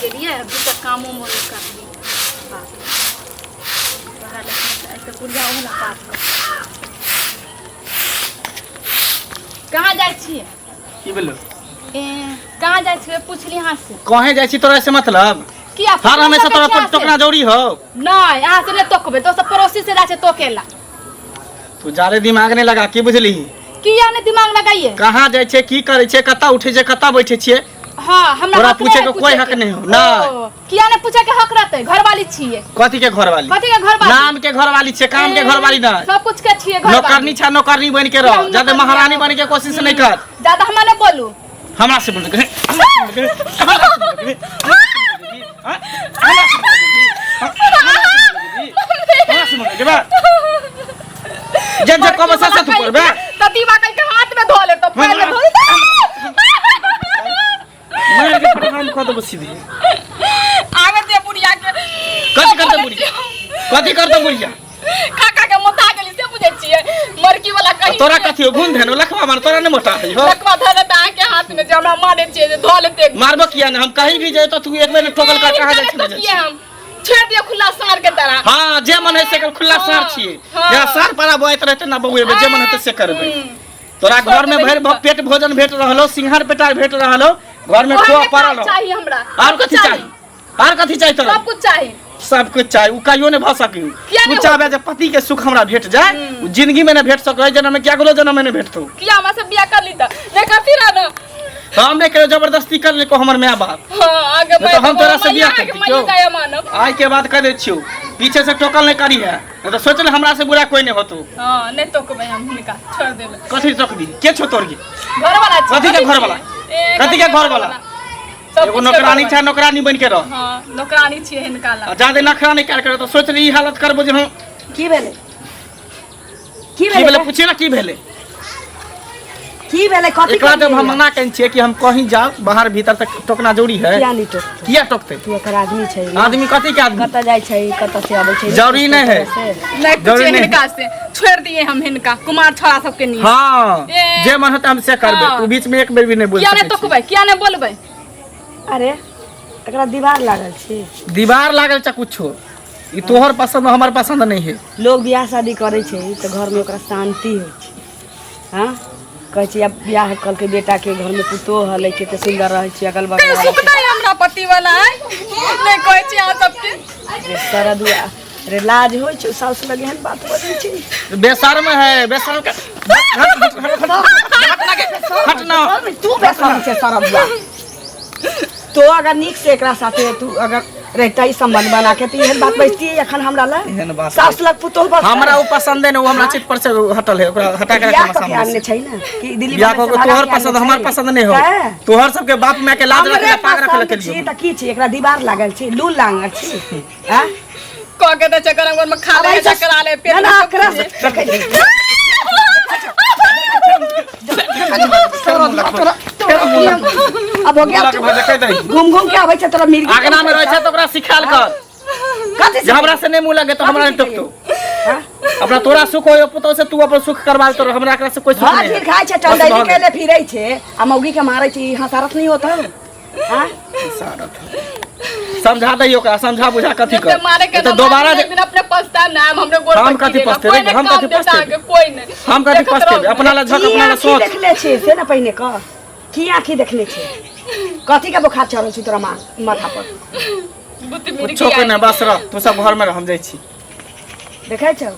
गेलियै आब दूटा कामो मोन करलियै। बाप रे, पढ़ा लिखा आइ तऽ बुढ़िया ओहो ने पाप कर। कहाँ जाइ छियै? की भेलो? ए, कहाँ जाइ छियै पुछली अहाँ से। कहे जाइ छी तोरा से मतलब? किया? हर हमेशा तोरा पर टोकना जरूरी हो? नहीं, अहाँ से नहीं टोकबै, दोसर पड़ोसी से जाइ छै टोकेला। तू जादे दिमाग नहीं लगा, की बुझली? किया नहीं दिमाग लगाइए? कहाँ जाइ छै, की करै छै, कतऽ उठै छै, कतऽ बैठै छियै? हाँ, हमरा तोरा हक पूछे नहीं के है। कोई हक नहीं हो, नहीं। ओ, किया नहीं पूछे के हक रहते? घरवाली छियै। कथी के घरवाली? कथी के घरवाली? नाम के घरवाली छियै, काम के घरवाली नहीं। सब कुछ के छियै घरवाली। नौकरनी छै, नौकरनी बन के रह, हम ज्यादा नौकरनी महारानी हब। बन के कोशिश नहीं कर। ज्यादा हमरा नहीं बोलू। हमरा से बोल, हमरा से बोल, हमरा से बोल, हमरा से बोल, हमरा से बोल, बा जे जे कब से तू करबे त दीवा कल के हाथ में धो ले तो पैर में धो ले। मार के प्रणाम कऽ देबो सीधे। आगे दे बुढ़िया के। कथी करते बुढ़िया? कथी करते बुढ़िया? खा खा के मोटा गेली से बुझै छियै, मरकी वाला कहीं। तोरा कथी हो? घूम धेनो लखवा मार, तोरा नहीं मोटा है हो। लखवा धरे त अहाँ के हाथ में जे हमरा मारे छियै जे धो लेते। मारबो किया ने? हम कहीं भी जाए तो तू एक बेर ठोकल कर कहाँ जाइ छी, नहि जाइ छी। हम छोड़ दियो खुला सार के तरह। हाँ, जे मन है से कर, खुला सार छियै। हाँ। जेना सार पारा बोआइत रहते ना बौएबे, जे मन हेतै से करबै। तोरा घर में भरि पेट भोजन भेट रहलो, सिंघार पेटार भेट रहलो, घर में ओहन खोआ नहि पड़ल हो। चाही हमरा। आर कथी चाही? आर कथी चाही तोरा? सब कुछ चाही। सब कुछ चाही, उ कहियो नहीं भऽ सकी। किया तू नहि? चाहबे जे पति के सुख हमरा भेट जाए, उ जिंदगी में नहीं भेट सकै, जन्म में क्या गेलो जन्म में नहीं भेटतौ। किया, हमरा से बियाह कर ली त नहीं करती रह ना? हम नहीं कहियो जबरदस्ती कर ले हमर माय बाप। हाँ, आगे नहीं तो हम तोरा से बियाह आगे करती, मैया क्यों? जाय मानब। आइ के बाद कह दै छियौ, पीछे से टोकल नहीं करी है, नहीं तो सोच ले हमरा से बुरा कोई नहीं होतो। हाँ, नहीं टोकबै हम हुनका, छोड़ देबै। कथी टोकबी? के छौ तोर गे? घर वाला छी। कथी के घर वाला? ए, कथी के घर वाला? सब एगो कुछ के नौकरानी घर छै, नौकरानी बन के रह। हाँ, नौकरानी छियै हिनका ला। आ जादे नखरा नहीं कर कर तो सोच ले ई हालत करबो जे हम। की भेलै? की की भेलै? भेलै? पूछिए ना की भेलै। की भेलै? कथी एकरा जब हम करलियै? मना केने छियै कि हम कहीं जाओ बाहर भीतर तक टोकना जरूरी है। किया नहि टोकतै? किया टोकतै? तू एकर आदमी छै। आदमी कथी के आदमी? कतऽ जाइ छै, कतऽ से अबै छै? जरूरी नहि है। से। नहीं जरूरी पूछिए नहीं। हिनका से, छोड़ दिए हम हिनका कुमार छोड़ा सबके नहीं। हाँ, ए। जे मन होतै हम से करबै। हाँ। तू बीच में एक बेर भी नहीं बोल किया नहीं सकै छी। टोकबै? किया नहीं बोलबै? अरे, एकरा दीवार लागल छै। दीवार लागल छै कुछो, ई तोहर पसंद हमर पसंद नहीं है। लोग बियाह शादी करै छै तऽ घरमे ओकरा शान्ति होइ छै। हाँ, कहै छै आब बियाह कहलकै बेटाके घरमे पुतोह हलै, कते सुन्दर रहै छै अगल बगल वाला। सुखतै हमरा पति वाला आइ नहीं कहै छी अहाँ सबके। रे सरदुआ रे, लाज होइ छै साउस लग एहन बात बजै छै? बेशर्म है, बेशर्म के हट ना। तू बेशर्म छै सरदुआ। तो अगर नीक से एकरा साथे तू अगर रहता ही संबंध बना के तऽ एहन बात बजती एखन हमरा लग? एहन बात सास लग पुतोह बस हमरा ओ पसंद नहीं, वो हमरा चित पर से हटल है, ओकरा हटा के बियाह रखना कऽ के सामने आनने से। छै ने कि दिल्ली बियाह बम्बई कऽ से के भागा तोहर के आनने पसंद हमर छै? पसंद नहीं हो। तैं? तोहर सबके बाप माय के लाज रखे हमरे ला, पाग रखे ला पसंद के छी लिए। तऽ की छै? एकरा दीवार लागल छै, लूल लागल छै? हाँ? कह के तऽ चक्कर हम घरमे खा अब ले ऐसा- चक्कर आ ले पेट ना, ना, में एकरा सब अब हो गया। मुल्ला के भजे कहि दही। घूम घूम के आबै छै तोरा मिर्गी। आगना में रहै छै तऽ ओकरा सिखायल कर। कथी जे हमरा से नहीं मुँह लगे तो हमरा नहीं टोकतो। हाँ? अपना तोरा सुख हो पुतौ से तू अपन सुख करवा, तो हमरा एकरा से कोई सुख घर नहीं फिर है। खाइ छै, बस भऽ चंदैली गेल। केले फिरै छै आ मौगी के मारै छै, ई हंसारत नहीं होता? हाँ? समझा दही ओकरा, समझा बुझा कथी कर जते मारे के नहीं तऽ ना दोबारा मारे, एक दिन अपने पछताएब ना, हम हमरे गोड़ हम पर कथी गिरेगा। पछतेबै? कोई नहीं हम काम कथी देता पछतेबै? अहाँके, कोई नहीं। हम कथी देखैत पछतेबै? रहू। अपना ला झक, की अपना ला आँखि सोच। देखले छै से ने पहिने कह, की आँखि देखले छै? कथी के बोखार चढ़ल छै तोरा माथा पर? बुद्धि मिर्गी कुछो के आयल। नहि, बस रह तू सब घर में रह, हम जाइ छी। देखै छौ,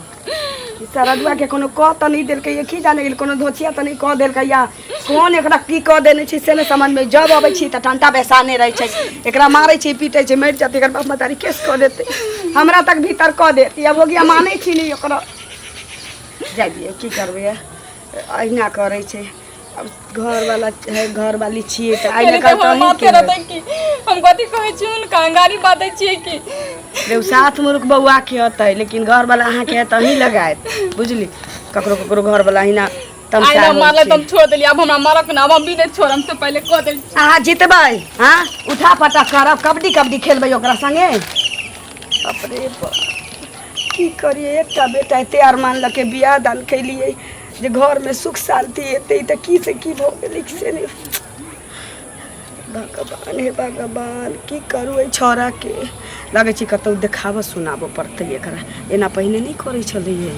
ई सरदुआ के कोनो कह तऽ नहि देलकै, की जाने गेल, कोनो धोछिया तऽ नहि कह देलकै या कोन एकरा की कह देने छै से नहि समझमे। जब अबै छी तऽ टंटा बैसाने रहै छै, एकरा मारै छै, पीटै छै, मरि जेतै एकर बाप महतारी, केस कऽ देतै, हमरा तक भीतर कऽ देत। अब हो गया, मानै छी नहि ओकरा, जाय दियौ, की करबै, अहिना करै छै। अब घरवाला है, घरवाली छियै तऽ आइ पहिले ने तऽ काल्हि हमर तऽ माथे अहीँके रहतै की? हम कथी कहै छी हुनका? गाली बाजै छियै की? रे साथ मुरुख बौआ के होतै, लेकिन घरवाला अहाँके है तऽ अहीं लगायत, बुझली? ककरो ककरो घरवाला अहिना तमसा आइ ना होइ मारलै छै। तऽ हम छोड़ देलियै, आब हमरा मारक ना, आब हम भी नहि छोड़म से पहिले कह देल। अहाँ जितबै? हाँ, उठा पटक करब, कबड्डी कबड्डी खेलबै ओकरा संगे। बाप रे बाप, की करियै? एकटा बेटा एते अरमान लऽ के बियाह दान केलियै जे घरमे सुख शान्ति एतै, तऽ की से की भऽ गेलै से नहि। भगवान हे भगवान की करू एहि छौड़ाके लगै छै कतहु देखाबऽ सुनाबऽ पड़तै एकरा एना पहिने नहि करै छलैए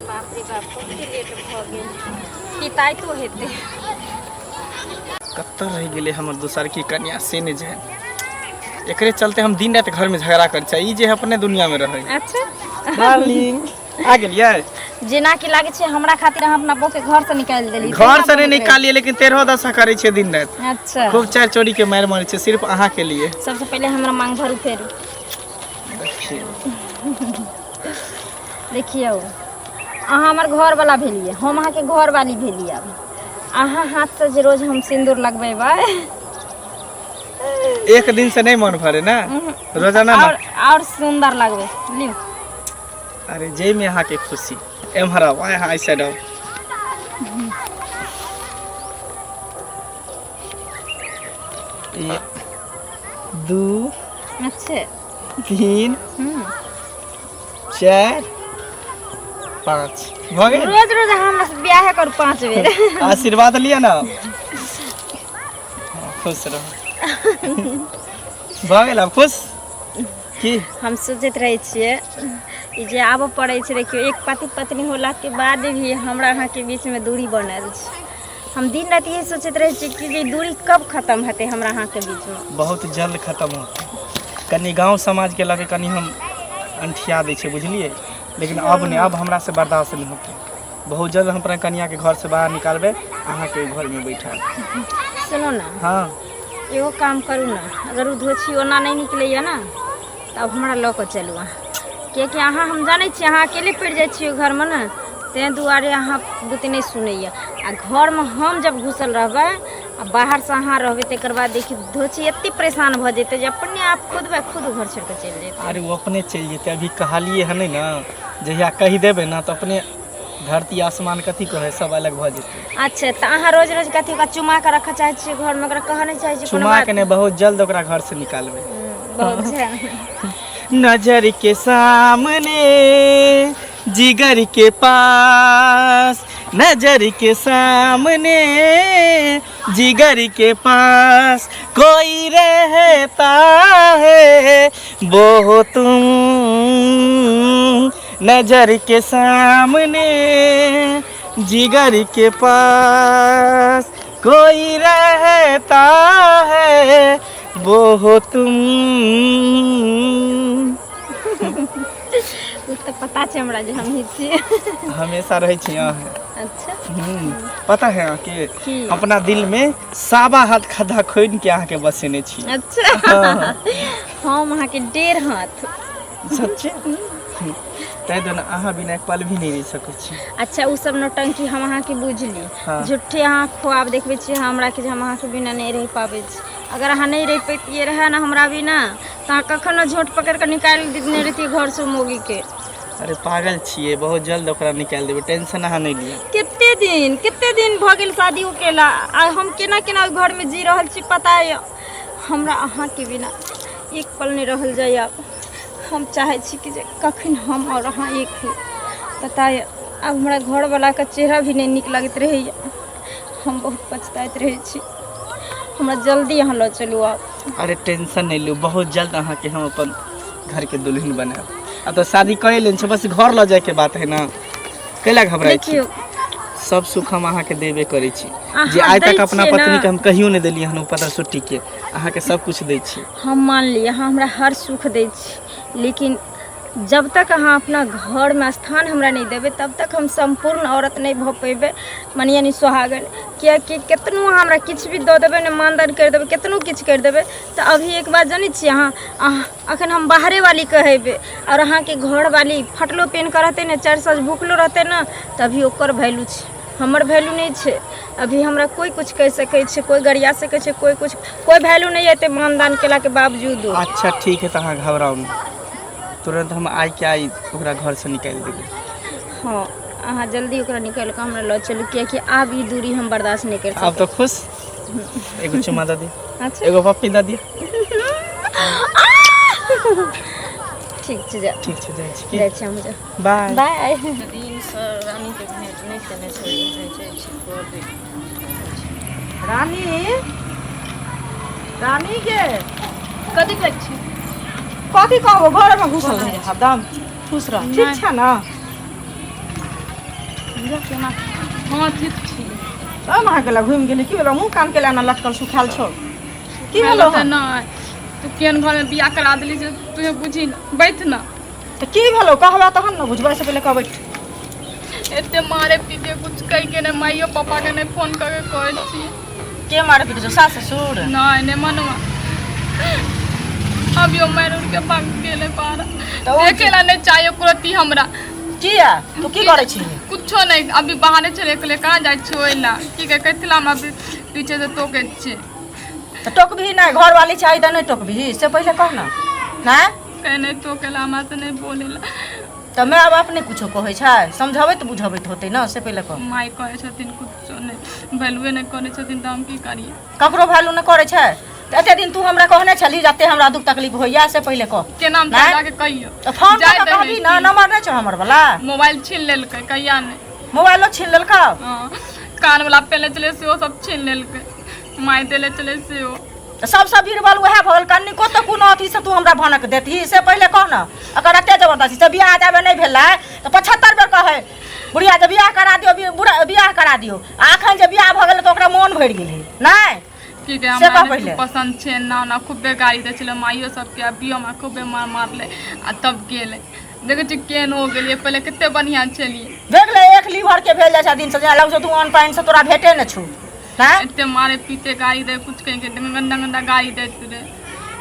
बाप रे बाप कते लेट भऽ गेल पिताइतो हेतै कतऽ रहि गेलै हमर दोसर की कन्या से नहि जाए एकरे चलते हम दिन राति घरमे झगड़ा करै छी ई जे अपने दुनियामे रहै अच्छा डार्लिंग आ गेलियै जेना कि लागै छै हमरा खातिर अहाँ अपना बहू के घर से निकालि देली घर से नहीं निकालिए लेकिन तेरहो दशा करै छियै दिन राति अच्छा खूब चारि चोरी के मारि मारै छियै सिर्फ अहाँ के लिए सबसे पहिले हमरा मांग भरू फेर देखियौ देखियौ अहाँ हमर घरवला भेलियै हम अहाँके घरवाली भेलियै आब अहाँ हाथसँ जे रोज हम सिन्दूर लगबेबै एक दिन से नहीं मन भरे ना रोजाना और और सुंदर लगबै लियौ अरे जय में अहाँ के खुशी एम्हर आउ आइ अहाँ एहि साइड आउ एक दू अच्छे तीन चारि पाँच भऽ गेल रोज रोज अहाँ हमरा से बियाह करू पाँच बेर आशीर्वाद लिअ ने हाँ, खुश रहू भऽ गेल आब खुश की हम सोचैत रहै छियै ई जे आबऽ पड़ै छै देखियौ एक पति पत्नी होलाके बाद भी हमरा अहाँके बीचमे दूरी बनल छै हम दिन राति यही सोचैत रहै छियै कि जे ई दूरी कब खतम हेतै हमरा अहाँके बीचमे बहुत जल्द खत्म होतै कनि गाँव समाजके लऽ के कनि हम अंठिया दै छियै बुझलियै लेकिन अब नहि अब हमरासँ बर्दाश्त नहि होतै बहुत जल्द हम अपना कनियाके घरसँ बाहर निकालबै अहाँके घरमे बैठायब सुनू ने हँ एगो काम करू ने अगर ओ धोछी ओना नहि निकलैए ने तब हमरा लऽ कऽ चलू अहाँ किएकि अहाँ हम जानै छी अहाँ अकेले पड़ि जाइ छियै घरमे ने ताहि दुआरे अहाँ बुते नहि सुनैए आ घरमे हम जब घुसल रहबै आ बाहरसँ अहाँ रहबै तकर बाद देखियौ धोछी एतेक परेशान भऽ जेतै जे अपने आप खुद बाय खुद घर छोड़ि कऽ चलि जेतै अरे ओ अपने चलि जेतै अभी कहलियै हँ नहि ने जहिया कहि देबै ने तऽ अपने धरती आसमान कथी कहै सब अलग भऽ जेतै अच्छा तऽ अहाँ रोज रोज कथी ओकरा चुमा कऽ रखऽ चाहै छियै घरमे ओकरा कहऽ नहि चाहै छियै कोनो चुमा बात के नहि बहुत जल्द ओकरा घर से निकालबै बहुत छै नजर के सामने जिगर के पास नजर के सामने जिगर के पास कोई रहता है वो हो तुम नजर के सामने जिगर के पास कोई रहता है वो हो तुम ओ तऽ पता छै हमरा जे हमही छियै हमेशा रहै छी अहाँ अच्छा पता है अहाँके की? अपना दिल में साबा हाथ खद्धा खोदि के अहाँके बसेने छी अच्छा हम अहाँके डेढ़ हाथ सच्चे ताहि दुआरे अहाँ बिना एक पल भी नहि रहि सकै छी अच्छा ओ सब नौटंकी हम अहाँके बुझली हाँ। झूठे अहाँ ख्वाब देखबै छियै हमरा कि जे हम अहाँके बिना नहि रहि पाबै छी अगर अहाँ नहि रहि पैतियै रहए ने हमरा बिना तऽ अहाँ कखनो झोंट पकड़ि कऽ निकालि देने रहितियै घरसँ मौगीके अरे पागल छियै बहुत जल्द ओकरा निकालि देबै टेंशन अहाँ नहि लिअ कते दिन भऽ गेल शादी केला आ हम केना केना ओहि घरमे जी रहल छी पता यऽ हमरा अहाँके बिना एक पल नहि रहल जाइए आब हम चाहै छी कि जे कखन हम आओर अहाँ एक होइ पता यऽ आब हमरा घरवलाके चेहरा भी नहि नीक लगैत रहैए हम बहुत पछताइत रहै छी हमरा जल्दी अहाँ लऽ चलू आब अरे टेंशन नहि लियौ बहुत जल्द अहाँके हम अपन घरके दुल्हन बनायब आब तऽ शादी करे लेने छै बस घर लऽ जायके बात है ना कैला घबराइ छी देखियौ सब सुख हम अहाँके देबे करै छी अहाँ जे आइ दै तक अपना छियै ने। पत्नीके हम कहियो नहि देलियै हन ओ सुट्टी के अहाँके सब कुछ दै छी हम मान ली अहाँ हमरा हर सुख दै छी लेकिन जब तक अहाँ अपना घरमे स्थान हमरा नहि देबै तब तक हम सम्पूर्ण औरत नहि भऽ पेबै मने यानि सुहागन किएकि केतनो अहाँ हमरा किछु भी दऽ देबै ने मानदान करि देबै केतनो किछु करि देबै तऽ अभी एक बात जनै छियै अहाँ अहाँ अखन हम बाहरेवाली कहेबै आओर अहाँके घरवाली फटलो पेन्ह कऽ रहतै ने चारि साँझ भुखलो रहतै ने तभी ओकर वैल्यू छै हमर वैल्यू नहि छै अभी हमरा कोइ किछु कहि सकै छै कोइ गरिया सकै छै कोइ किछु कोइ वैल्यू नहि एतै मानदान केलाके बावजूदो अच्छा ठीक है तऽ अहाँ घबराउ नहि तुरंत हम आइ के आइ ओकरा घरसँ निकालि देबै हँ अहाँ जल्दी ओकरा निकालि कऽ हमरा लऽ चलू किएकि आब ई दूरी हम बर्दाश्त नहि करि आब तऽ खुश एगो चुमा दऽ दिअ सकब अच्छा एगो पप्पी दऽ दिअ ठीक छै जा ठीक छै जाइ छी की जाइ छी हम जा बाय बाय दिनसँ रानीके भेँट नहि केने छलियै जाइ छी करबै रानी, रानी के कथी कहै छी? कथी कहबो, घर में घुसल रहे हरदम। खुश रह। ठीक छै ना? हाँ, ठीक छी। तब अहाँ गेला घुमि गेली, की भेलो? मुँह कान के लाना लटकल सुखायल छौ, की भेलो? तऽ नहि, तू केहन घरमे बियाह करा देली से तू बुझी ना, बैठ ना। तऽ की भेलो, कहबा तहन ने बुझबै, से पहिले कहबै। एते मारे पीटे, कुछ कहि के नहि, माइयो पापा के नहि फोन करके कहै छी। के मारे पीटे छौ, सास ससुर? नहि नहि, मनुआ अभियो मारि उड़ के भाग गेलै बाहर। तऽ ओ देखे ला नहि चाहिए एको हमरा। किया, तू की करै छी? कुछो नहि, अभी बाहरे चले के लिए कहाँ जाइ छी ओहि ला की कहै कथिला हमरा पीछे से टोकै छी। तऽ टोकबही नहि? घरवाली चाही तऽ नहि टोकबही, से पहिले कह ने। नहि कहीं नहि टोकेला, हमरा से नहि बोलेला। तऽ माय बाप नहि कुछो कहै छै? समझबैत बुझबैत होतै ने, से पहिले कह। माय कहै छथिन कुछो नहि, वैल्यूए नहि करै छथिन, तऽ हम की करियै? ककरो वैल्यू नहि करै छै तऽ एते दिन तू हमरा कहने छलही जते हमरा दुख तकलीफ होइया, से पहिले कह। केना हम नहि? जाके कहियो? तऽ फोन जाय कऽ कऽ दही। कहबही ने, नंबर नहि छौ हमर वाला? मोबाइल छीन लेलकै कहिया नहि। मोबाइलो छीन लेलकौ? हँ, कान वाला पहले चले सेहो सब छीन लेलकै, माय देले चले सेहो। तऽ सबसँ बीरबल उएह भऽ गेल। कनिको तऽ कोनो अथीसँ तू हमरा भनक देतही, से पहिले कह ने। अगर एते जबरदस्ती से बियाह जाबे नहि भेलै तऽ 75 बेर कहै बुढ़िया जे बियाह करा दियौ, बुढ़ा बियाह करा दियौ, आ अखन जे बियाह भऽ गेलै तऽ ओकरा मोन भरि गेलै नहि? की कहे, से हमरा कह नहि पहिले। पसन्द छै एना ओना, खूबे गाली दै छलै माइयो सबके, अभियो हमरा खूबे मार मारलै आ तब गेलै। देखै छी केहन हो गेलियै, पहिले कते बढ़िआँ छलियै। देख ले, एक लीवर के भेल जाइ छै दिन से, जेना लगै छौ तू अन्न पानि से तोरा भेटे ने छौ, हैं? एते मारे पीटे, गाली दै, कुछ कहि के गंदा गंदा गाली दैत रहै।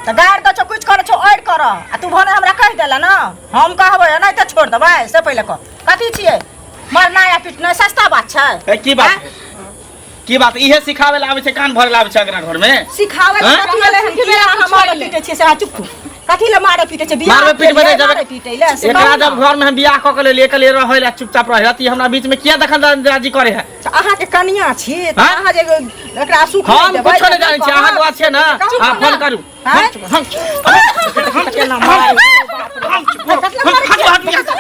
तऽ गारि दै छौ, कुछ करै छौ, अड़ि कर आ तू भने हमरा कहि देला ने, हम कहबै नहि तऽ छोड़ि देबै, से पहिले कह। कथी छियै मरनाइ आ पिटनाइ सस्ता बात छै? ए, की बात है? की बात? इहे सिखावे ला आबै छै, कान भरे ला आबै छै अंगना घर में? सिखावे ला हैं? कथी ले हन? किया अहाँ मारे पीटे छियै से? अहाँ चुप, कथी ले मारे पीटे छियै? बियाह मारबे पीटबे नहि मारे पीटे ले से एकरा कहू जब ने। घर में हम बियाह कऽ के लेलियै, कहलियै रहै ला, चुपचाप रहै ला, तऽ ई हमरा बीच में किया दखल अंदाजी करे है? तऽ अहाँके कनिया छी तऽ हैं? अहाँ जे एकरा सुख नहि हम देबै कुछो नहि तऽ जानै छी, अहाँ दुआ छियै ने। कहू अहाँ ने। फोन करू। हैं? हम हम केना मारे, बाप रे बाप। हटू, हटू यहाँ से।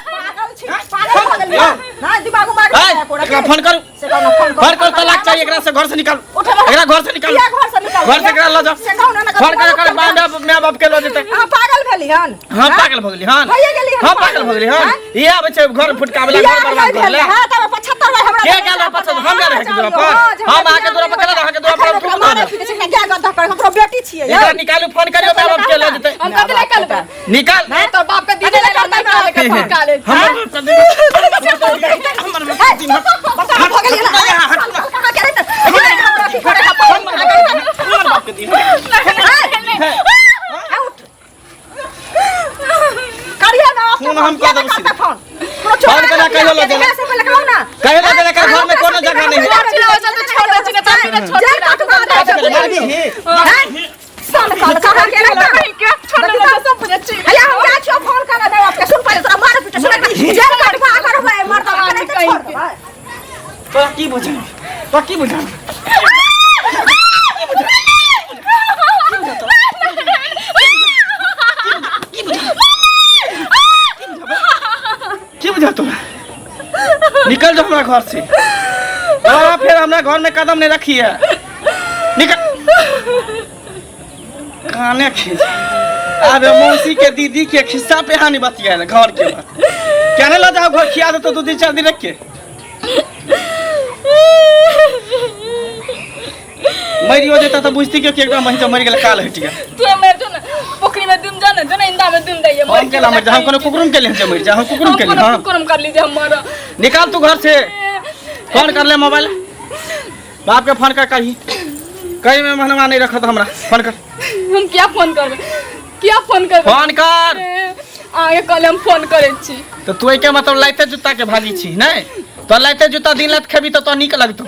पागल छी, पागल भऽ गेलियै। नहि दिमाग उमाग ऐ, नहि एको एकरा रत्ती। फोन करू। से कहू ने, फोन करू। फोन करू, तलाक चाहिए एकरा से, घर से निकाल। उठे बाहर। एकरा घर से निकाल। किया घर से निकाल? घर से एकरा लऽ जाओ। से कहू ने, ने फोन कर कर, माय बाप, माय बाप के लऽ जेतै। अहाँ पागल भेली हन? हम पागल भऽ गेली हन? भइए गेली हन हम पागल भऽ गेली हन? हैं? ई आबै छै घर फुटकावे ला, घर बियाह बर्बाद नहि करे भेल ला। है तब 75 बार हमरा के गेल 75? हम गेल रहै के दुरा पर? हम अहाँके दुरा पर केना? अहाँके दुरा पर हम थूक दऽ देब। क्या गद्दा कर, ककरो बेटी छियै यौ। एकरा निकालू, फोन करियौ, माय बाप के लऽ जेतै। हम कथी लए करबै? निकाल। तोर बाप के दीदी लए करबै, निकाले के निकाले। हमर बाप के दिन, हमर बाप के दिन। बता, भऽ गेलियै ने? कहाँ के रहै? हमरा की करे है? हमर बाप के दिन। करिए ना। फोन हम कऽ देबै सीधे। फोन फोन केना कहियो लऽ जेबै? से पहिले कहू ना। कहे लऽ जेबै, एकर घर में कोनो जगह नहीं है। छोड़ दै छी ने, तभी ने छोड़। जेल काटवा दै छै। मारबी? सन काल कहाँ के रहै? छोड़ दे, सब बुझै छी। हैया हम जाइ छियौ फोन करऽ माय बाप के। सुन पहिले, तोरा मारे पीटे, सुन, जेल काटवा अगर होय मर्दवा के, नहीं तऽ छोड़ देबै। तोरा की बुझा, तोरा की बुझा? की बुझा तोरा? निकल जाओ हमरा घर से, दोबारा फिर हमरा घर में कदम नहीं रखी है। निकल। काने खींच अबे मौसी के दीदी के खिस्सा पे हानि बतियाल घर के बात क्या नहीं। ला जाओ घर, खिया दे तो 2 दिन 4 दिन रख के मरियो जेता तो बुझती क्यों कि एकदम महीन मर गेल, काल हटि गेल। तू मर जो ने, पोखरी में डूब जा ने, जो ने इंदा में डूब जाइए। हम केला मर जा? हम कोनो कुकुरुम के लिए मर जा? हम कुकुरुम के लिए? हाँ, कुकुरुम कर लीजिए, हम मर। निकाल तू घर से। फोन कर ले मोबाइल, बाप के फोन कर, कही कहीं में मनवा नहीं रखत हमरा, फोन कर। हम क्या फोन करबै? क्या फोन करबै? फोन कर। आगे कहले हम फोन करै छी। तो तू के मतलब लाइते जूता के भागी छी? नहीं तो लाइते जूता दिन रात खेबी तो तो नीक लगतो।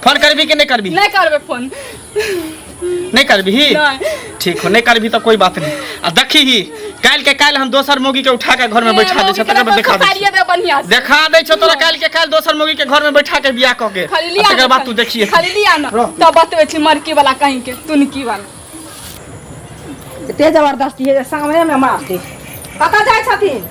फोन करबी कि नहीं करबी? नहीं करबै फोन। नहीं करबी? नहीं। ठीक हो, नहीं करबी तो कोई बात नहीं। आ देखी ही, काल्हि के काल्हि हम दोसर मोगी के उठा के घर में बैठा दै छौ, तकर बाद देखा दै खाली दे बढ़िया से। देखा दै छौ तोरा काल्हि के काल्हि दोसर मोगी के घर में बैठा के बियाह कऽ के, खाली आ लिया। तकर बाद तू देखिए। खाली लिया ना, तब बतबै छी मरकी वाला कहीं के तुनकी वाला। एते जबरदस्ती है जे सामने में मार दे। कतऽ जाइ छथिन?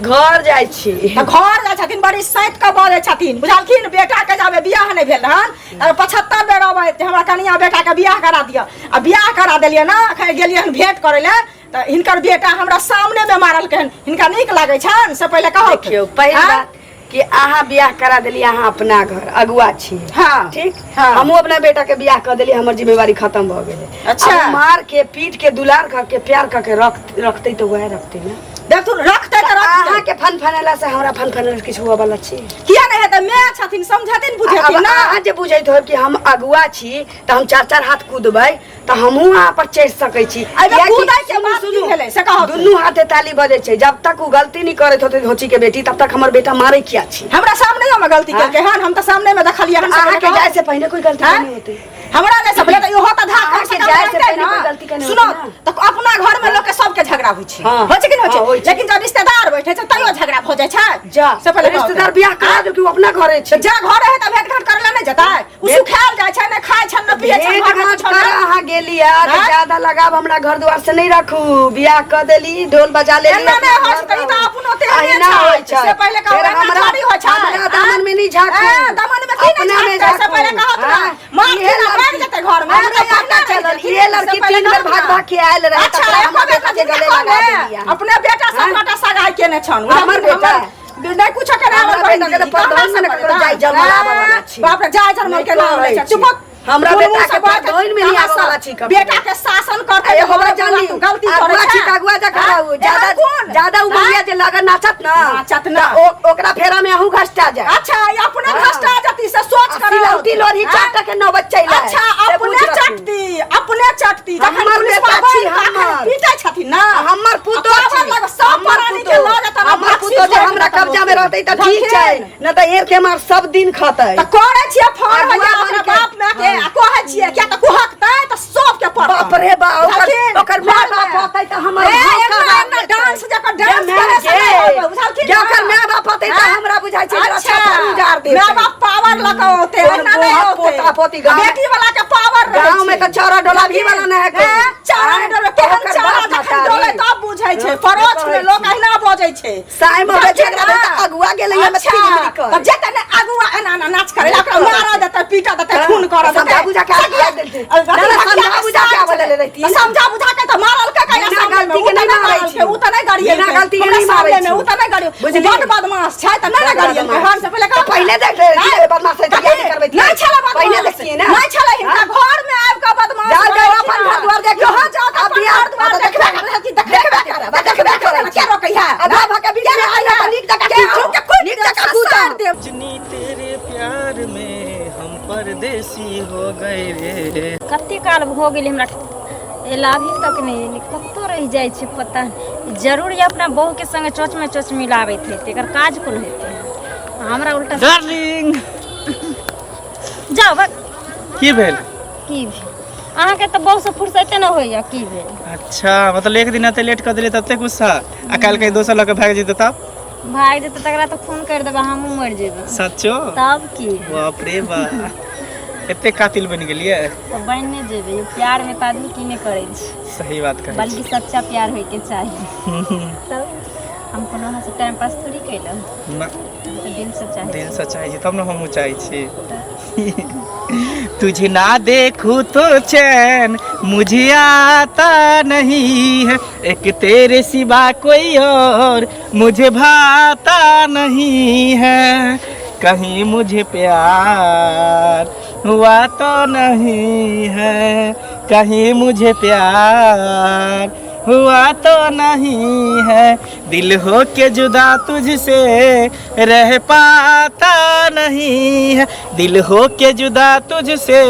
घर जाइ छी। तऽ घर जाइ छथिन, बड़ी सैत कऽ बजै छथिन, बुझलखिन? बेटाके जाबे बियाह नहि भेल रहन तऽ 75 बेर अबै जे हमरा कनिया बेटाके बियाह करा दिअ। आ बियाह करा देलियै ने, एखन गेलियै हन भेंट करै लए तऽ हिनकर बेटा हमरा सामनेमे मारलकै हन। हिनका नीक लागै छनि से पहिले कहू। देखियौ, पहिल आँय? बात कि अहाँ बियाह करा देली, अहाँ अपना घर अगुआ छी। हाँ। ठीक। हाँ। हमहूँ अपना बेटा के बियाह कऽ देली, हमर जिम्मेवारी खत्म भऽ गेलै। अच्छा। आब मार के पीट के दुलार कऽ के प्यार कऽ के रखतै तऽ वएह रखतै ने। देखथुन, रखतै तऽ रखतै। अहाँ के फन फनेला से हमरा फन फनेला से किछु हुअ वाला छी? किया नहि हेतै? माय छथिन, समझथिन बुझेथिन आब ना। अहाँ जे बुझैत होब कि हम अगुआ छी तऽ हम चार चार हाथ कूदबै, तऽ हमहूँ अहाँ पर चढ़ि सकै छी। एहिमे किएकि कूदै के सुनू, बात की सुनू, भेलै से कहू। दुनू हाथे ताली बजै छै। जब तक ओ गलती नहि करैत होतै धोची के बेटी, तब तक हमर बेटा मारै किया छी? हमरा सामने में गलती केलकै हन, हम तऽ सामने में देखलियै हन। अहाँके जाय से पहिने कोई गलती आँय? नहीं होते। हमरा जे सब तऽ इहो तऽ धाक कम से अहाँके कम जाय से रहतै पहिने ने। कोई गलती केने सुनो होतै ने। तऽ अपना घर में लोक के सबके झगड़ा होइ छै। हाँ। होइ छै कि नहि हाँ, होइ होइ छै? छै। लेकिन जब रिश्तेदार बैठे छै तैयो झगड़ा भऽ जाइ छै। जा से पहिले कहू। रिश्तेदार बियाह करा दो कि ओ अपना घरे तऽ छै। जा घर है तऽ भेंट घाट करै लए नहि जेतै? ओ सुखायल जाइ छै, नहि खाइ छै, नहि पियै छै, भेंट घरमे घाट किछो कर नहि। अहाँ गेली है तऽ आँय? ज्यादा लगाव हमरा घर द्वार से नहीं रखू। बियाह कऽ देली, ढोल बजा लेली, एना नहि अपना होइ छै, घर तऽ ई तऽ रहू। अपनो तेहने अहिना छै। होइ छै। से पहिले कहू, फेर एना हमरा थोड़ी होइ छै। हमरा दामन में नहीं झाँकू। ए, दामन में की नहि अपना में झाँकतै, से झाँकू। पहिले कहत ना। हाँ, मार इहे के ना लड़की- भागि जेतै घरमे, हमरा तऽ पता पहिने रहि चलल, जेथिन, इहे से लड़की पहिले 3 बेर कहत भाग ना। भाग के आयल रहे, अच्छा, तकरा एको हमरा बेर बेटा के तऽ गले जिनका लगा कहने, देलियै। अपने बेटा हाँ? सब सगाई केने छन। हमर बेटा। नहि कुछो के हमरा हमर बेटा के तऽ परदौन में ने ककरो जाय जन्म आबऽ वाला छी। बाप रे, जाय जन्म के नाम लै छै। चुप। हमरा दुनू बेटा के से बात- परदौन में नहीं कहाँ आबऽ से वाला छी ककरो। बेटा के शासन करते। एगो बात जानी, गलती करै अगुआ छै। छी तऽ अगुआ जकाँ हाँ? रहू। ज्यादा एहन कोन? ज्यादा उमरिया जे लगन नाचत ना, नाचत ना। तऽ ओकरा फेरा में अहूँ घसटा जाय। अच्छा, ई अपने हाँ। घसटा जती से सोच आ कर। सिलौटी लोढ़ी चाट के नौबत चलि आयल। अच्छा, से अपने बुझि रखू। चटती, अपने चटती। जखन हमर पुलिस बेटा बाबा छी, तखन हमर। पीटै छथिन ना। हमर पुतोह आ पावर छी। लग सब हमर प्राणी के पुतोह। लऽ जेतन आ हमर बख्शी पुतोह जे छोड़ि हमरा देतन। कब्जा में रहतै तऽ ठीक छै, बुझलखिन? नहि तऽ एक के मार सब दिन खतै। तऽ करै छियै फोन अगुआ होइया अपना बन के। बाप माय के आ कहै छियै, किया तऽ कुहकतै तऽ सबके पड़तै। बाप रे बा, ओकर बुझलखिन? ओकर माय बाप होतै तऽ हमर ए, भाव एना खराब एना हेतै। डांस जकर जे डांस माय करे से गे, नहि होबै, बुझलखिन जे ना? ओकर माय बाप होतै तऽ आँय? हमरा बुझाइ छै जे अच्छा, अच्छा उजार देतै। माय बाप पावर लऽ कऽ औतै, कोन एना नहि बोहा औतै। पोता पोती गाँव में- बेटी वाला के पावर रहै गाँव में छै। तऽ चारा डोला भी वाला नहि है कोई। ए, चारा आँय? डोले, केहन ओकर चारा बाप जखन महतारी। डोले तब बुझै छै। परोक्ष में लोक अहिना बजै छै। साँय में बुझलखिन झगड़ा भेल ना? तऽ अगुआ गेलै हमे अच्छा, तिगरी कर। तऽ जेतै ने अगुआ एना एना नाच करै, ओकरा मारऽ देतै, पीटऽ देतै, खून करऽ देतै। समझा बुझा के आबि देलकै। ना, ना, समझा बुझा के आबऽ देले रहितियै। समझा बुझा के तऽ मारलकै कहिया बिना सामने में? गलती उ के तऽ नहि नहि मारै मारलकै, छी। उ तऽ नहि गरियेलकै। बिना गलती के हमरा नहि मारै सामने में छी। उ तऽ नहि गरियेलकै। बुझलियै? बड बदमाश छै तऽ नहि ने गरियेलकै। हन से पहिले तऽ पहिले देख ले रहितियै, बदमाश है तऽ बियाह नहि करबैतियै। नहि छलै बदमाश। पहिले देखतियै ने। नहि छलै, हिनका घर में आबि कऽ बदमाश जाउ, जाउ, बनेलखिन। अपन घर दुआर देखियौ। यहाँ जाउ तऽ आब अपन बियाह- घर दुआर आब देखबे देखबे करब, देखबे करब, देखबे करब, के रोकै है? आ बाबा के बीच में आइए तऽ नीक जकाँ के कूदू। अहूँके कुटि नीक देब, जकाँ कूदू। ससारि देब। सजनी तेरे प्यार में हम परदेसी हो गए रे। कते काल भऽ गेलै हमरा एला, अभी तक नहि एलै। कतऽ रहि जाइ छै पता नहि। जरूर ई अपना बहूके संगे चोचमे चोच मिलाबैत हेतै। एकर काज कोन हेतै हमरा उल्टा। डार्लिंग। जाउ बक। की भेल? की भेल? अहाँके तऽ बहुसँ फुर्सते नहि होइए, की भेल? अच्छा, मतलब एक दिन एते लेट कऽ देलियै तते गुस्सा, आ काल्हि कहीं दोसर लऽ कऽ भागि जेतै तब? भागि जेतै तकरा तऽ खून करि देबै, हमहूँ मरि जेबै। सचो? तब की। बाप रे बा, एते कातिल बनि गेलियै? तऽ बनि नहि जेबै। यौ, प्यारमे तऽ आदमी की नहि करै छै। सही बात कहै छी। बल्कि सच्चा प्यार होइके चाही। तब हम कोनो अहाँसँ टाइम पास थोड़ी केलहुँ। ना। हम तऽ दिलसँ चाहै दिल छी। से चाहै छी तब ने हमहूँ चाहै छी। तुझे ना देखूं तो चैन मुझे आता नहीं है, एक तेरे सिवा कोई और मुझे भाता नहीं है, कहीं मुझे प्यार हुआ तो नहीं है, कहीं मुझे प्यार हुआ तो नहीं है, दिल हो के जुदा तुझसे रह पाता नहीं है, दिल हो के जुदा तुझसे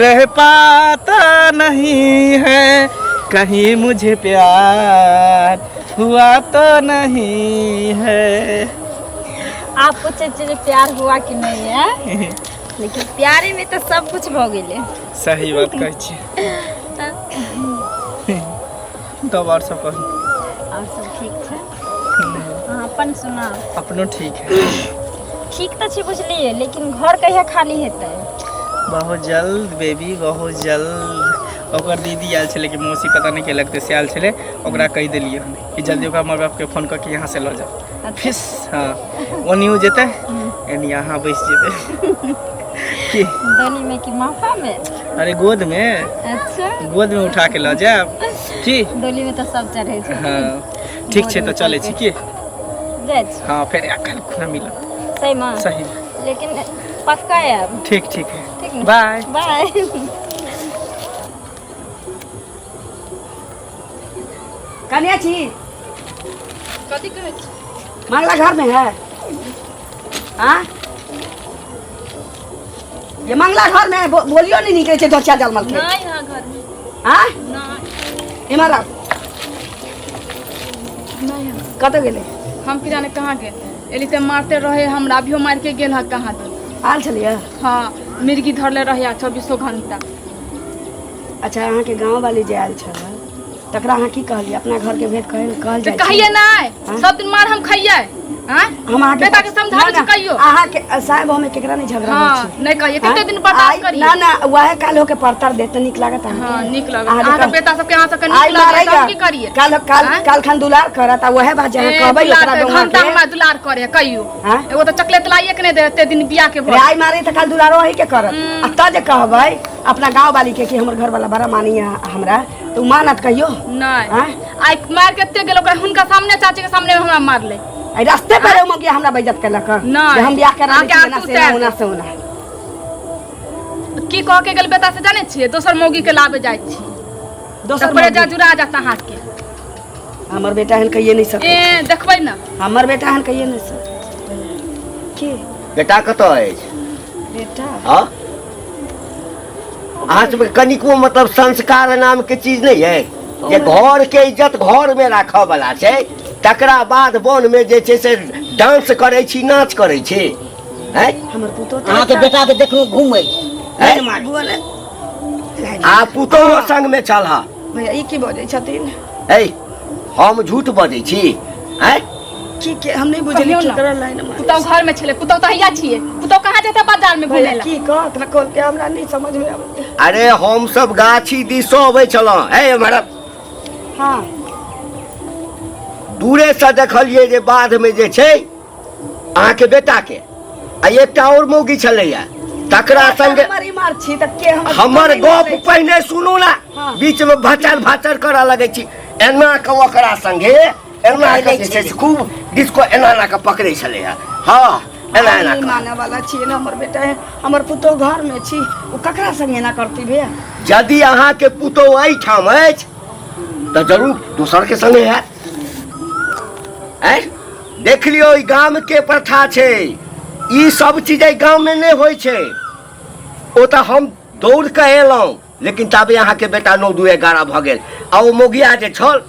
रह पाता नहीं है, कहीं मुझे प्यार हुआ तो नहीं है। आप पूछे छियै जे प्यार हुआ कि नहीं है, लेकिन प्यारे में तऽ सब कुछ भऽ गेलै। सही बात कहै छी। तब आओर सब कहू। आओर सब ठीक छै, अहाँ अपन सुनाउ। अपनो ठीक है। ठीक तऽ छै बुझलियै, लेकिन घर कहिया खाली हेतै? बहुत जल्द बेबी, बहुत जल्द। ओकर दीदी आयल छलै कि मौसी पता नहि के लगतै से आयल छलै, ओकरा कहि देलियै हन कि जल्दी ओकरा माय बापके फोन कऽ के यहाँ से लऽ जाओ। फिस हाँ ओनियो जेतै एनी अहाँ बैस जेबै की दनी में कि माफा में? अरे गोद में। अच्छा, गोद में उठा के लऽ जायब की? डोली में तऽ सब चढ़ै छै। हाँ ठीक छै, तऽ चलै छी की? जाइ छी। हाँ फेर काल्हि खुना मिलब। सही में? सही। लेकिन पक्का आयब? ठीक ठीक है। ठीक ने? बाय बाय। कन्या छी। कथी कहै छी? मंगला घर में है? हाँ ये मंगला घर में है, बोलियो नहीं निकले छे दोचा जलमल के। नहीं हाँ घर में। हाँ नहीं। इमहर आउ। नहीं हाँ। कतऽ गेलै? हम की जाने कहाँ गेल, एली तऽ मारते रहे हमरा, अभियो मार के गेल है कहाँ दूर। आयल छलियै? हाँ, मिर्गी धरले रहे 24 घंटा। अच्छा, अहाँके गाँव वाली जे आयल छल तकरा अहाँ की कहलियै? अपना घर के भेद कहल कहल तऽ जाइ छै। कहिए नहीं, सब दिन मार हम खाइए। हाँ हम अहाँके बेटा के समझाबै ना, छी कहियो। अहाँके साहेब हम केकरा नहीं झगड़ा होइ हाँ छै। नहीं कहिए, कते हाँ? दिन बर्दाश्त करिए। ना ना, वएह काल होके परतर देत तऽ नीक लागत अहाँके? हाँ नीक लागत। अहाँ अहाँके देखब। बेटा सबके अहाँ सबके आइ नीक लागत, मारेगा। हम की करिए? काल काल आँय? काल खन दुलार करत आ वएह बात जे अहाँ ए, कहबै दुलार ओकरा करे, गौआँ घंटा के। हमरा दुलार करे कहियो। हाँ? एगो तऽ चॉकलेट लाइए के नहीं दे एते दिन बियाह के रे भर। आइ मारे तऽ काल दुलारो अही के करत आ त जे कहबै अपना गाँव वाली के कि हमर घर वाला बड़ा मानी हमरा, तऽ उ मानत कहियो? नहीं। आँय? आइ मार के एते गेल ओकरा हुनका सामने, चाची के सामने हमरा मारले। एहि रास्ते पर ओ मगिया हमरा बेइज्जत केलक हँ। नहि। जे हम बियाह करा अहाँके लै छी एना आंसू से एना उतारि ओना से ओना। की कह के गेल बेटा से जाने छियै? दोसर मौगी के लाबे जाइ छी। दोसर तऽ परेजा मौगी। जुड़ा जात अहाँके। हमर बेटा एहन कहिए नहि सकै। ए देखबै ने। हमर बेटा एहन कहिए नहि सकै। की बेटा कतऽ अछि? बेटा हाँ, अहाँ सबके कनिको मतलब संस्कार नाम के चीज नहीं है जे घर के इज्जत घर में राखऽ वाला छै, तकरा बाद वन में जे छै से डांस करै छी, नाच करै छी। हैं? हमर पुतोह तऽ अहाँके बेटा के देखलहुँ घूमै। हैं? बुआ ने आ पुतोहो संग में छल हा। भैया ई की बजै छथिन? है, हम झूठ बजै छी? हैं? की के हम नहीं बुझलियै। कहियौ की ने। करल लाइन मारै पुतहु घर में छलै, पुतहु तऽ हैया छियै, पुतहु कहाँ जेतै बाजार में भैया घूमै ला? की कहत ने खोल के हमरा नहीं समझ में आबै। अरे हम सब गाछी दिस अबै छलहुँ है हमारा। हाँ दूरे से देखलियै जे बाध में जे छै अहाँके बेटा के आ एकटा और मौगी छलैया तकरा संगे। हमर इमार छी तऽ के हमर हमर नहीं गप मारै छै। पहिने सुनू ना। हाँ। बीच में भाचर भाचर करऽ लगै छी। एना के ओकरा संगे एना के जे छै से खूब डिस्को एना एना के पकड़ै छलैया। हाँ एना एना नहीं के। माने वाला छियै ने हमर बेटा है, हमर पुतोह घर में छी, ओ ककरा संगे एना करती भैया? यदि अहाँके पुतोह एहिठाम अछि तऽ जरूर दोसर के संगे हैत। आँय देख लियौ, ई गाम के प्रथा छै, ई सब चीज एहि गाम में नहि होइ छै। ओ तऽ हम दौड़ कऽ एलहुँ, लेकिन ताबे अहाँके बेटा 9 2 11 भऽ गेल आ ओ मोगिया जे छल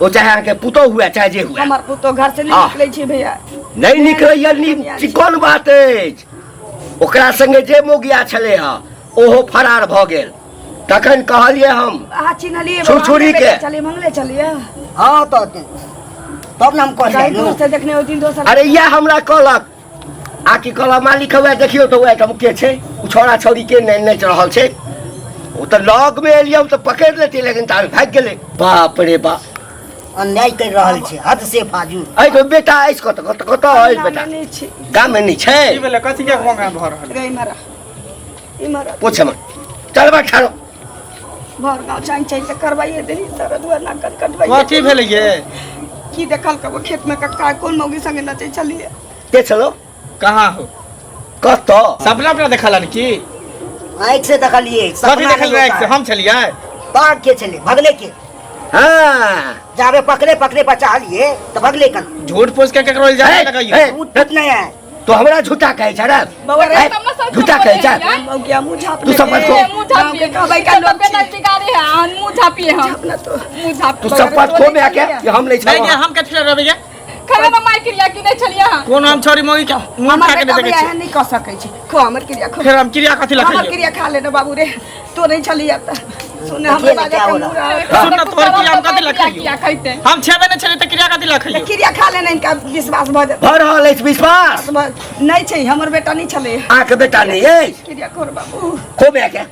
ओ चाहे अहाँके पुतोह हुए चाहे जे हुए। हमर पुतोह घर से नहीं हाँ। निकलै छै भैया। नहि निकलैया चिकन बात अछि। ओकरा संगे जे मोगिया छलै हँ ओहो फरार भऽ गेल। तखन कहलियै हम अहाँ चिन्हलियै? छुरछुरी के। चलिए मंगले चलिए। हाँ तऽ तब ने हम कहीं कहलियै दूर से देखने होथिन दोसर। अरे इएह हमरा कहलक आ की कहलक मालिक हौए देखियौ तऽ ओएह ठाम के छै, ओ छौड़ा छौड़ी के नहि नाचि रहल छै। ओ तऽ लग मे एलियै हम तऽ पकड़ि लेतियै, लेकिन ताबे भागि गेलै। बाप रे बाप, अन्याय कर रहल छै हद से फाजूल। एहि के बेटा अछि कतऽ कतऽ कतऽ अछि बेटा? गाममे नहि छी। गाम मे नहि छै? की भेलै, कथी के भोंगा भऽ रहल? रे इम्हर आ, इम्हर आ। पूछ हमर चल बा ठाड़ो। भर गाँव चाहि चाहि तऽ करवाइए देली तर दुआर नाक कट कटवाइए। कथी भेलै ये? की देखल कबो खेत में कक्का कोन मौगी संगे नचै छलियै? के छलो? कहाँ हो? कतऽ? सपना अपना देखलन की? आँखि से देखलियै। कथी सपना देखल? नहीं आँखि से होता है। हम छलियै बाघ के छलै भगले के। हाँ जाबे पकड़े पकड़े पर चाहलिए तऽ भगले कन। झूठ फूस के केकरो इल्जाम हे, लगाइयो। हे, उ टूट नहीं है। तो हमरा झूठा कहै छै रे? बौआ रे, हे, तब ने सब झूठा कहै छै? मौगिया मुँह झाँप तू सब ले। खो। मुँह झाँपिए। गाँव के कहबै का लोग बेटा छी। बिगाड़े है, अहाँ मुँह झाँपिए हम। झाँप ना तो। मुँह झाँप। तू सब पद खो में आके कि हम नहीं नहीं छलहुँ। हम कथी लए रहबै ये? खबर ना माय क्रिया की नहीं छलियै अहाँ? कोन हम छोरी मौगी के मुँह हमर उठा के बेटा नहि भैया देखै एहन नहीं कह सकै छै। खो हमर क्रिया खो। छी? फेर हम क्रिया कथी लए हमर खइयौ? क्रिया खा लेने बाबू रे, तो नहीं छलियै तऽ सुने हमरे देखिए ने बाजा क्या के हो रहा। मुँह रहा। सुन ना, तोहर क्रिया हम कथी लए खइयौ? क्रिया खइते। हम छेबे नहि छलियै तऽ क्रिया कथी लए खइयौ? क्रिया खा लेने इनका विश्वास भऽ जेतै। भऽ रहल अछि विश्वास? नहीं छै, हमर बेटा नहीं छलै। अहाँके बेटा नहि अछि? क्रिया खोर बाबू। खो में आके।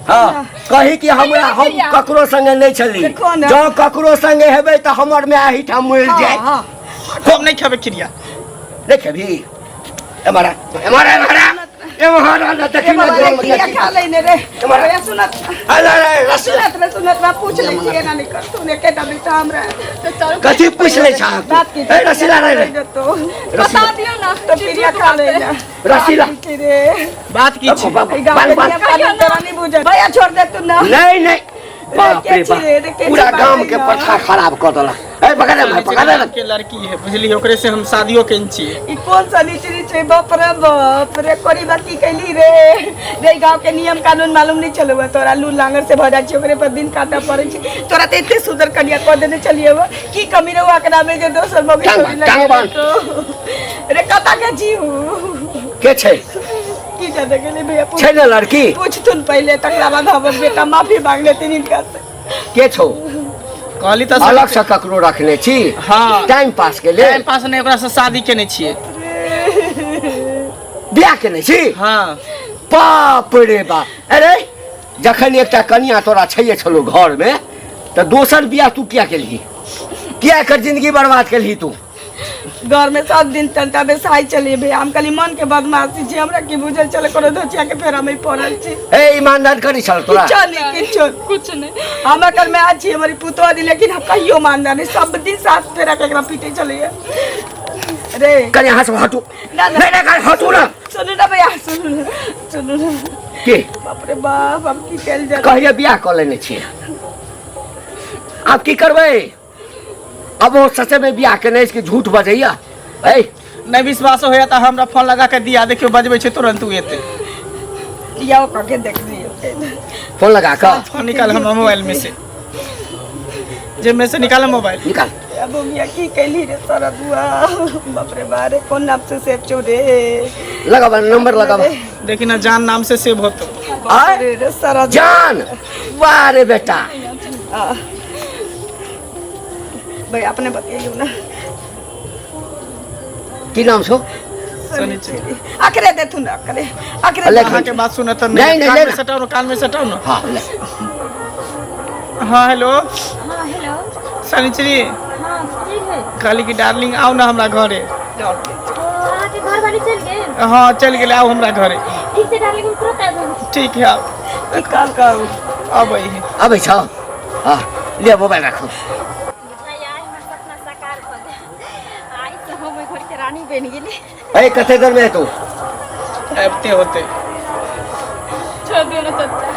हाँ कही कि हमरा हम ककरो संगे नहीं छली। देखो ना। जँ ककरो संगे हेबै तऽ हमर माय एहिठाम मरि जाय। हाँ। हम नहि खेबै क्रिया। नहीं खेबही? एम्हर आ, एम्हर आ, एम्हर आ, एम्हर आ, ना देखी ना रे किया खा लेने रे? एम्हर आ। भैया सुनत। अरे अरे रस सुनत रे, सुनत रे, पूछ ले छियै ना नहीं कर तू एकेटा बेटा हमरा। कथी पूछ ले छा? बात की ए रसीला रे रे। तो बता दियौ ना। तो क्रिया खा लेना। रसीला। की रे? बात की छै? ई गाँव के नियम कानून तोरा नहीं बुझल। भैया छोड़ दे तू ना। नहीं नहीं, बाप रे के छी रे, बाप, के छी पूरा बाप गाम रे के बाप। प्रथा खराब कऽ देलक। ए पकड़ ले भाई, पकड़ ले। के लड़की है बुझलियै, ओकरे से हम शादियो केने छियै। ई कोन सा नीचरी छै? बाप रे बाप रे, कोरी बा की कैली रे? रे गांव के नियम कानून मालूम नहीं चलू है तोरा। लू लांगर से भऽ जाइ छै, ओकरे पर दिन काटऽ पड़ै छै। तोरा तऽ एते सुंदर कनिया कऽ देने छलियै हो, की कमी रहौ एकरा में जे दोसर मम्मी टांग छोड़ी बान्ह, टांग बान्ह। तो रे कता के जीव के छै? की जाने गेलै भैया, पूछ। छै ने लड़की? पूछथुन पहिले, तकरा बाद हमर बेटा माफी मांग लेथिन हिनका से। के छौ? कहली तऽ अलग से ककरो रखने छी? हाँ। टाइम पास के लेल? टाइम पास नहि, ओकरा से शादी केने छियै। बियाह केने छी? हाँ। बाप रे बाप, अरे जखन एकटा कनिया तोरा छैये छलो घर में तऽ दोसर बियाह तू किया केलही? किया एकर जिंदगी बर्बाद केलही तू? घर में सब दिन टंटा बेसाई चलिए भैया, हम कहली मन के बदमाशी छी, हमरा की बुझल चले कोनो धोचिया के फेरा में पड़ल छी। ए ईमानदार करी छल तोरा? किछो नहीं, किछो कुछ नहीं। हम अकर में आज छी, हमारी पुतोह दी, लेकिन हम कहियो मानदा नहीं, सब दिन साथ फेरा के एकरा पीटे चलिए रे। कनि यहाँ से हटू। ना, ना। नहीं नहीं, कनि हटू ना। सुनू ना भैया, सुनू ना, सुनू ना। के? बाप रे बाप, हम की कैल जाए? कहिया बियाह कऽ लेने छियै, आब की करबै? अब वो सचे में बियाह केने अछि कि झूठ बजैया? ए नहि विश्वास होइया तऽ हमरा फोन लगा के दिया, देखियौ बजबै छै तुरंत उ एतै। या ओ कके देख लियौ। फोन लगा कऽ फोन निकाल हमरा मोबाइल में से, जे में से निकाल मोबाइल। निकाल। अब मिया की कैली रे सरदुआ? बाप रे बारे, कोन नाम से सेव छौ रे? लगाबा नंबर लगाबा। देखी ना, जान नाम से सेव होतो। आय? रे रे सरदुआ। जान, वाह रे बेटा। भाई अपने बतियाइयो ना। की नाम छौ? अकरे देथुन, अकरे अकरे। ले। अहाँके बात सुनत तऽ नहीं, नहीं, कान ले में ना। सटाउ ना, कान में सटाउ ना। हाँ ले। हाँ हेलो। हाँ हेलो। शनिचरी। हाँ की है? कहली कि डार्लिंग आउ ना हमरा घरे। ओ अहाँके घरवाली चलि गेल? हाँ चलि गेलै, आउ हमरा घरे। ठीक छै डार्लिंग, हम तुरंत आबि रहल छी। ठीक है, आउ। की कहल कहू? अबै है। अबै छौ? हाँ लिअ मोबाइल राखू। बुझाइया आइ हमर सपना साकार भऽ गेल, आइ से हम ओहि घरके रानी बनि गेली। ए कते देर में एतौ? आबिते होतै। छोड़ दियौ ना चाचा,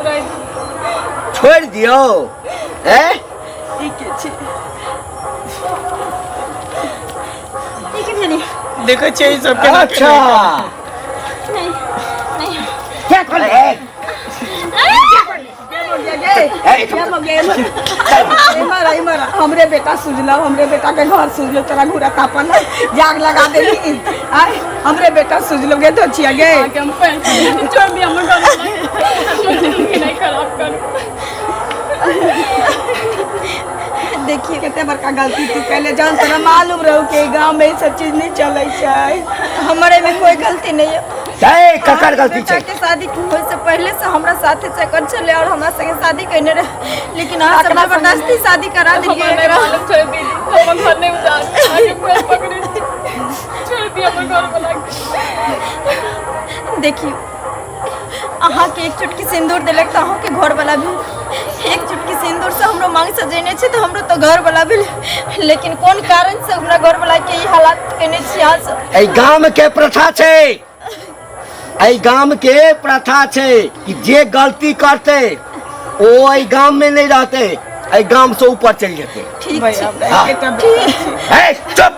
रहि दियौ। छोड़ि दियौ? ए ई के छी? ई की भेलै? देखै छियै ई सब केना। अच्छा। नहीं नहीं। क्या कहली? ए, इमर इमर, हमरे बेटा सुझलो, हमरे बेटा के घर सुझलो। तोरा घूरा तापन है, जाग लगा देली। आय हमरे बेटा सुझलो गे तो छिया गे। अहाँके हम पैर पकड़ै छी, छोड़ दियौ हमर घरवाला के। हमर जिंदगी नहि खराब करू। देखिए कते बड़का गलती तू कैले, जान तोरा मालूम रहू कि गांव में ई सब चीज नहीं चलै छै। हमर एहिमे कोई गलती नहीं है। ए ककर गलती बेटा छै? के शादी होय से पहले से हमरा साथे चक्कर छलै और हमरा संगे शादी कयने रहे, लेकिन अहाँ सब जबरदस्ती शादी करा देलियै हमरा नहि एकरा। मालूम छलै दीदी, हमर घर नहि उजाड़। अहाँके पैर पकड़ै छी, छोड़ दियौ हमर घरवाला के। देखियौ अहाँके एक चुटकी सिन्दूर देलक तऽ अहूँके घरवला भेल, एक चुटकी सिन्दूर से हमरो मांग सजेने छै तऽ हमरो तऽ घरवला भेल, लेकिन कोन कारण से हमरा घरवला के ई हालात केने छी अहाँ सब? एहि गाम के प्रथा छै, एहि गाम के प्रथा छै कि जे गलती करतै ओ एहि गाम में नहीं रहतै, एहि गाम से ऊपर चलि जेतै। ठीक भाई छै। हमरा हाँ। एकेटा बेटा छै। ए चुप,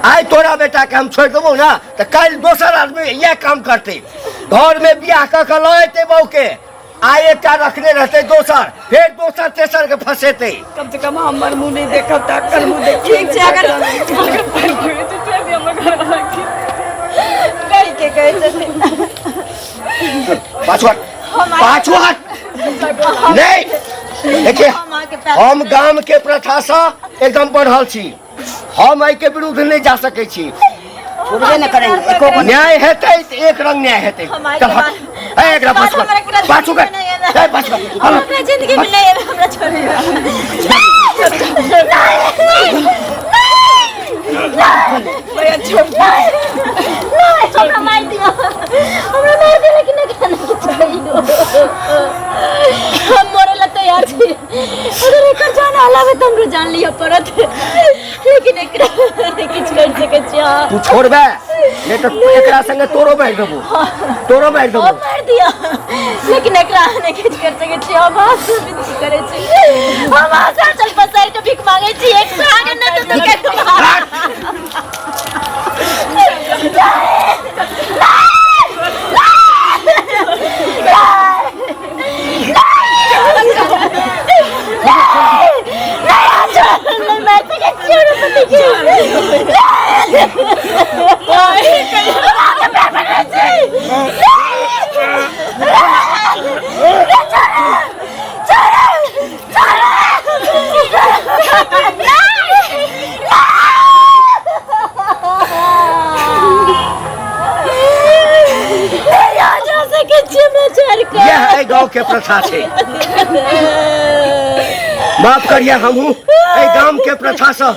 आइ तोरा बेटा के हम छोड़ि देबौ ना तऽ काल्हि दोसर आदमी इएह काम करतै। घर में बियाह कऽ के लऽ एतै बहू के, आइ एकटा रखने रहतै दोसर, फेर दोसर तेसर के फंसेतै। कम से कम हमर मुँह नहीं देखब तऽ अकर मुँह देखिए। ठीक छै, अगर अहाँके पैर पकड़ै छी, छोड़ दियौ हमर घरवाला के। ठीक है कहै छथिन। पाछू हट, पाछू हट। नहीं देखिए, हम अहाँके पैर हम गाम के प्रथा से एकदम बढ़ल छी, हम एहि के विरुद्ध नहीं जा सकै छी। छोड़बे न करेंगे एको गो। न्याय हेतै तऽ एक रंग न्याय हेतै। हम आइ के चल हट। बाद- ए, एकरा बाद पाछू हमरा कर, एकरा पाछू कर। जिंदगी में नहीं ए, बस बस हम अपना जिंदगी में नहीं एबै, हमरा छोड़ दियौ। नहीं, हमरा मारि दियौ, हमरा मारि दियौ, लेकिन एकरा नहि किछु कहियौ। हम मरे ला तैयार छी। अगर एकर जान अलावे तऽ हमरो जान लिअ पड़त, लेकिन एकरा नहि किछु करि सकै छी। अहाँ तू छोड़बे नहीं तो एकरा संगे तोरो मारि देबो, तोरो मारि देबो। मारि दिअ, लेकिन एकरा अहाँ नहि किछु करि सकै छी। हम अहाँ से विनती करै छी, हम अहाँ से आँचल पसारि कऽ भीख मांगै छी, एक साग नहि तऽ यह एहि गांव के प्रथा छै। माफ करिए, हमहूँ एहि गाम के प्रथा से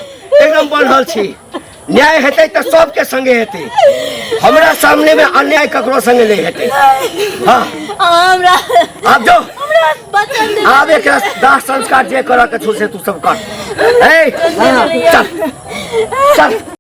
एकदम बढ़ल छी। न्याय हेतै तऽ सबके संगे हेतै, हमरा सामने में अन्याय ककरो संगे नहीं हेतै। हाँ, हमरा आब जो हमरा बचन दे। आब एकरा दाह संस्कार जे करऽ के छौ से तू सब कर। ए, चल चल।